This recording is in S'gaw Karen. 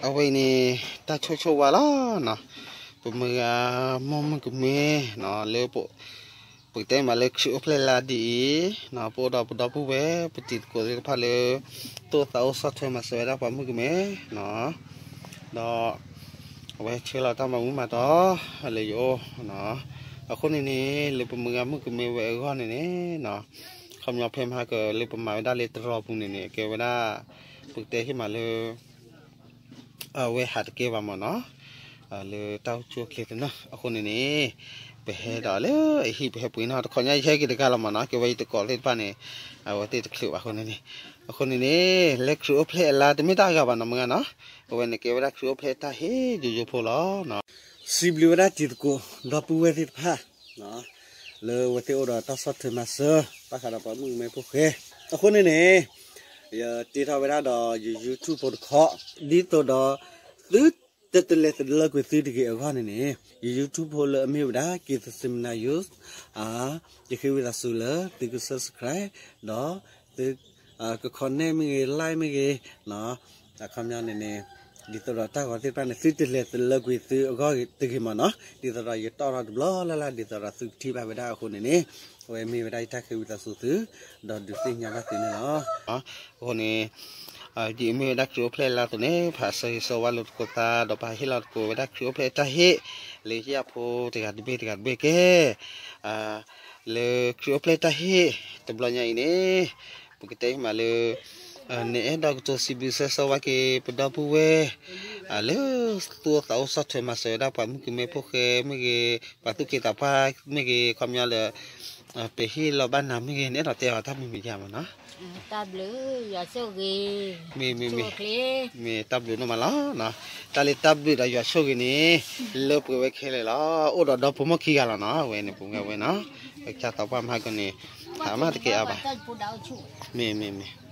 အဝဲအံၤန့ၣ် တၢ်ဆိၣ်ဆိၣ်ဝါလီၤနီၤ, ပမုၢ်ဂၤမိၢ်မုၣ်ကမဲနီၤ လၢ ပကတဲမးလၢခရံာ်အိၣ်ဖျဲၣ်လါဒ်အံၤနီၤ ပအိၣ်ဒီးပဒီပုၢ်ဝဲၢ် ပတံၤသကိးသ့ၣ်တဖၣ်လၢ သိၣ်သးအိၣ်ဆီၣ်ထွဲမၤစၢၤဝဲဒၣ်ပှၤမုၣ်ကမဲနီၤ, ဒီး အဝဲဆှၢလီၤတၢ်မၤမူမၤတီၤ လၢယအိၣ်နီၤ, အဃိန့ၣ်န့ၣ် လၢပမုၢ်ဂၤမုၣ်ကမဲဝဲအဂီၢ်န့ၣ်န့ၣ်နီၤ, ခီပညီဖဲမဟါကလၢပမၤဝဲဒၣ်လၢတရီပူၤန့ၣ်န့ၣ် ကဲဝဲဒၣ် ပကတဲဟ့ၣ်မးလၢ အဝဲဟးတကဲဘၣ်မ့ၢ်နီၤ, လၢတၢ်အိၣ်ဆူၣ်အိၣ်ချ့သနၢၣ် အဃိန့ၣ်န့ၣ် ပဟဲဒီးလၢအဟံၣ်ပဟဲပှ့ၤနီၤ တခီညါယဟဲက့ၤတဂၤလီၤမ့ၢ်နီၤ ကဲဝဲယတကိးသ့ၣ်တဖၣ်န့ၣ် အဝဲသ့ၣ်တချုးဘၣ်အဃိန့ၣ်န့ၣ်, အဃိန့ၣ်န့ၣ် လၢခရံာ်အိၣ်ဖျဲၣ်အလါတမ့ၢ်တၢ်ဂၤဘၣ်နီၤမုၢ်ဂၤနီၤ, အဝဲန့ၣ်ကဲဝဲဒၣ်ခရံာ်အိၣ်ဖျဲၣ်တၢ်ဟ့ၣ်ယိယိဖိလီၤနီၤ, စံးဘျုးဝဲဒၣ်တံၤသကိး ဒီပုၢ်ဝဲၢ်သ့ၣ်တဖၣ် လၢအဝဲသ့ၣ်အိၣ်ဒီးတၢ်ဆီၣ်ထွဲမၤစၢၤ ဘၣ်ဃးဒီးပှၤမုၣ်ကမဲဖိဃဲ, အဃိန့ၣ်န့ၣ် ယတ့ထီၣ်ဝဲဒၣ်ဒီးယ YouTube ဖိတခီ, ဒ်သိးဒီး သုတတလဲၤတလၢကွံာ်သုတဂ့ၤအဂီၢ်န့ၣ်န့ၣ် ယ YouTube ဖိလၢအမ့ၢ်ဝဲဒၣ် က့ၤသစ့မနၤယိ ယဃ့ဝံသးစူၤလၢသုက subscribe ဒီးသု က comment မ့ၢ်ဂ့ၤ like မ့ၢ်ဂ့ၤ, အခီပညီန့ၣ်န့ၣ် ဒ်သိးဒီးတၢ်ဂီၤသ့ၣ်တဖၣ်န့ၣ် သုတလဲၤတလၢကွံာ်သုအဂီၢ်တဂ့ၤမ့ၢ်နီၤ, ဒ်သိးဒီးယတီၣ်ထီၣ်တဘျီလၢ်လၢ် ဒ်သိးဒီးသုကထံၣ်ဘၣ်ဝဲဒၣ်အဃိန့ၣ်န့ၣ်, အဝဲမ့ၢ်ဝဲဒၣ်ယတၢ်ဃ့ဝံသးစူၤသု, ဒီးဒုးသ့ၣ်ညါဘၣ်သုန့ၣ်လီၤ. အဃိန့ၣ် ဒ်အမ့ၢ်ဝဲဒၣ်ခရံာ်အိၣ်ဖျဲၣ်လါအသိးန့ၣ် ပဟးဆၢဂ့ၤဆၢဝါလိာ်သကိးသး ဒီးပဟးဟ့ၣ်လီၤသကိးဝဲဒၣ်ခရံာ်အိၣ်ဖျဲၣ်တၢ်ဟ့ၣ် လၢယဖိတဂၤတဘ့ၣ်တဂၤတဘ့ၣ်ကဲ လၢခရံာ်အိၣ်ဖျဲၣ်တၢ်ဟ့ၣ် တဘျီညါအံၤန့ၣ် ပကတဲမးလၢ နအဲၣ်ဒိးကတိၤစံးဘျုးဆၢဆၢဝါက့ၤ ပဒီပုၢ်ဝဲၢ် လၢသူၣ်အိၣ်သးအိၣ်ဆီၣ်ထွဲမၤစၢၤဝဲဒၣ်ပှၤမုၣ်ကမဲဖိဃဲမ့ၢ်ဂ့ၤ ပှၤသူၣ်က့သးပှၢ်မ့ၢ်ဂ့ၤ ခီပညီလၢ ပဟ့ၣ်လီၤဘၣ်နၤမ့ၢ်ဂ့ၤ နအဲၣ်ဒိးတဲအီၤတၢ်မံၤမံၤယါမ့ၢ်နီၤ, တၢ်ဘျုး ယွၤဆိၣ်ဂ့ၤ, မ့ၢ် မ့ၢ်တၢ်ဘျုးဒိၣ်မးလီၤ. တၢ်လၢတၢ်ဘျုးဒီးယွၤဆိၣ်ဂ့ၤန့ၣ် လၢပှဲၤဝဲခဲလၢာ်လီၤ. အိၣ်ဒီးဒီဖိမိၢ်ခံဂၤလီၤနီၤ အဝဲန့ၣ် ပဝဲဝဲနီၤ ကစၢ်သးပှၢ်မဟါကန့ၣ် ဟးမးတကဲအါဘၣ်, မ့ၢ် မ့ၢ် မ့ၢ်